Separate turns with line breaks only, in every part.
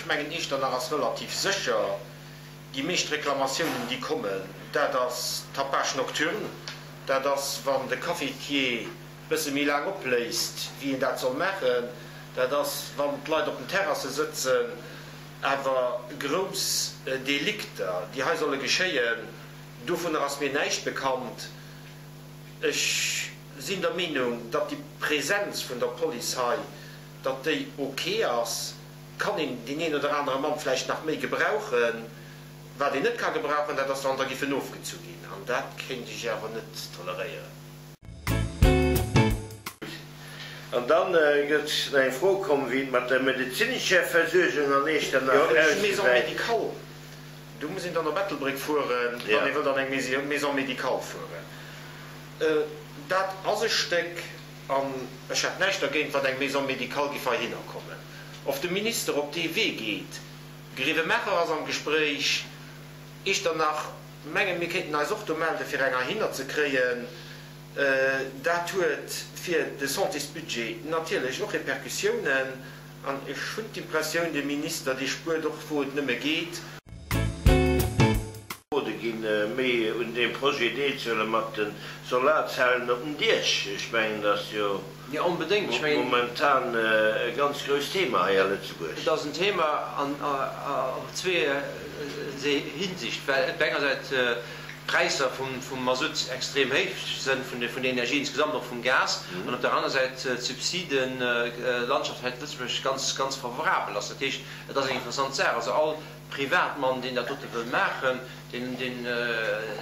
mengen, Eechternach ass relativ sécher. Déi meescht Reklamatiounen, déi kommen, dat ass Tapage nocturne, dat ass, wann de Cafetier bësse méi laang opléisst, wéi een dat soll maachen, dat ass, wann d'Leit op den Terrasse sëtzen. Awer grouss Delikter, déi hei solle geschéien, dovunner ass mir näischt bekannt. Ech sinn der Meenung, datt déi Präsenz vun der Police hei, datt déi ok ass. Kann een deen een oder anere Mann vläicht nach méi gebrauchen. Wat een net ka gebrauchen, dat ass, wann der giffen ofgezu ginn. An dat kéint ech awer net toleréieren.
An dann gëtt nach eng Fro komm, wéi et mat der medezinescher Versuergung an Iechternach
Jo, eng Maison
ausgesäit.
médicale. Do muss een dann op Ettelbréck fueren, wann ee wëllt an eng Maison médicale fueren. Dat ass e Stéck, an ech hätt näischt dergéint, wann eng Maison médicale giff heihinner kommen. Of de Minister op dee Wee geet, Grevenmacher ass am Gespréich, Echternach, mengen mir kéinten eis och do melde fir eng heihinner ze kréien. Dat huet fir de Santésbudget natierlech och Répercussiounen. An ech hunn d'Impressioun, de Minister, dee spuert och wou et nëmme geet.
Verbuede ginn, méi un deem Projet deelzehuelen mat de Solarzellen op den Diech. Ech mengen, dat ass jo momentan e ganz grousst Thema hei a Lëtzebuerg.
Et ass en Thema an op zweeërlee Hinsicht, well op enger Säit d'Präisser vum Masutt extrem héich sënn, vun der Energie insgesamt, och vum Gas, an op der aner Säit d'Subsidenlandschaft hei zu Lëtzebuerg ganz, ganz favorabel ass. Dat heescht, et ass eng interessant Saach. Also all Privatmann, deen dat dote wëll maachen, deen, deen,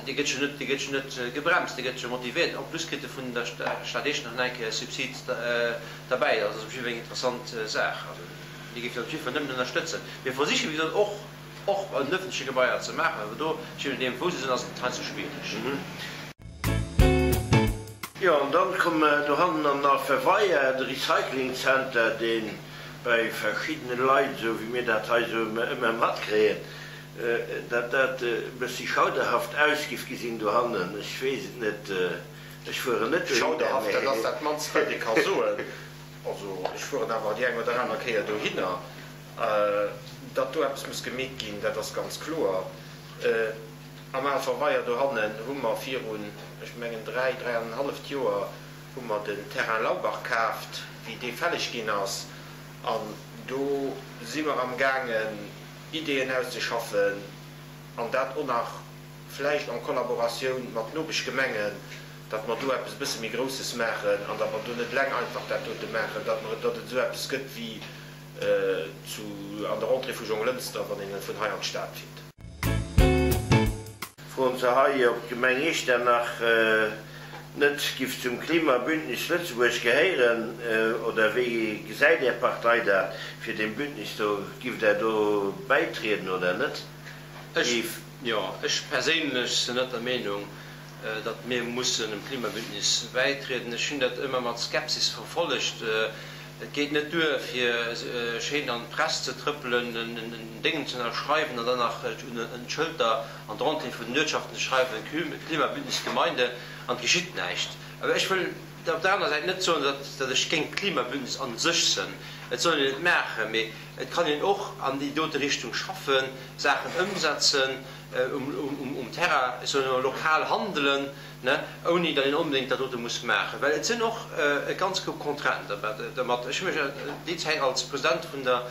dee gëtt jo net, dee gëtt jo net gebremst, dee gëtt jo motivéiert. En plus kritt e vun der Stad Iechternach nach eng Kéier e Subsid derbäi. Also ass op jiddwer Fall eng interessant Saach. Also mir géifen dat op jiddwer Fall nëmmen ënnerstëtzen. Mir versichen, wéi gesot, och, och an ëffentleche Gebaier ze maachen, awer do, je nodeem wou se sinn, ass et heiansdo schwiereg.
Jo, an dann komme mer dohannen an den Alpha Weier, de Recyclingcenter, dee bei verschiddene Leit, esou wéi mir dat hei esou ëmmer matkréien, datt dat e bëssi schauderhaft aus giff gesinn dohannen. Ech weess et net, ech fueren net dohinner,
Schauderhaft, dat ass
mee.
dat mannst, wat ee ka soen. Also ech fueren awer déi eng oder aner Kéier dohinner. Datt do eppes muss gemeet ginn, dat ass ganz kloer. Am Alfer Weier dohannen hu mer virun, ech mengen, dräi, dräi an en halleft Joer hu mer den Terrain Laubach kaaft, wéi dee fälleg ginn ass. An do si mer amgaangen, Ideeën auszeschaffen, an dat och nach vläicht en Collaboratioun mat Nopeschgemengen, datt mer do eppes e bësse méi Grousses maachen an datt mer do net eleng einfach dat dote maachen, datt mer, datt et esou eppes gëtt wéi zu, an der Entrée vu Jonglënster, wann een vun hei an d'Stad fiert.
Froen se hei, ob d'Gemeng Iechternach net giff zum Klimabündnis Lëtzebuerg gehéieren, oder wéi gesäit Är Partei dat fir deem Bündnis do? Giff Der do bäitrieden oder net?
Ech, jo, ech perséinlech sinn net der Meenung, datt mir mussen dem Klimabündnis bäitrieden. Ech hunn dat ëmmer mat Skepsis verfollegt. Et geet net duer, fir schéin an d'Press ze trëppelen, en Déngen ze ënnerschreiwen an dann nach un d'Schëlter an d'Rentrée vun den Uertschaften ze schreiwen, Klimabündnis Gemeinde, an et geschitt näischt. Awer ech wëll op der anerer Säit net soen, datt ech géint d'Klimabündnis a sech sënn. Et soll een et maachen, mee et kann een och an déi dote Richtung schaffen, Saachen ëmsetzen um Terrain, ech soen ëmmer lokal handelen. ne, ouni datt een onbedéngt dat dote muss maachen, well et sinn och e ganz Koup Contrainten dermat. Ech hu mech déi Zäit als President vun der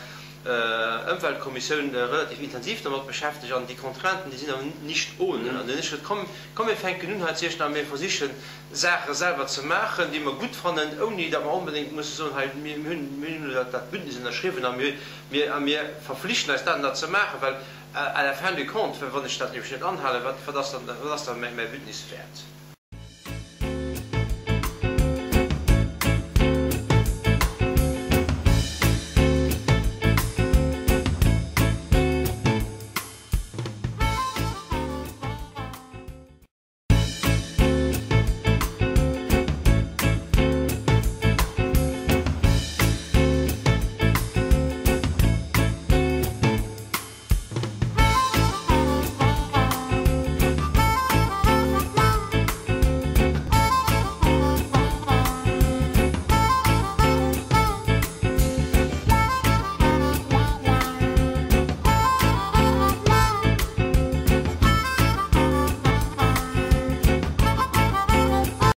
Ëmweltkommissioun relativ intensiv dermat beschäftegt an déi Contrainten, déi sinn awer nicht ohne. An dunn hu ech gesot, komm, komm mir fänken un hei zu Iechternach a mir versichen Saache selwer ze maachen, déi mer gutt fannen, ouni datt mer onbedéngt musse soen, hei mir hunn, mir hunn elo dat Bündnis ënnerschriwwen a mir, mir, a mir verflichten eis dat an dat ze maachen, well À la fin du compte, well wann ech dat nämlech net anhalen, wat, wat ass dann, wat ass dann mäi Bündnis wäert?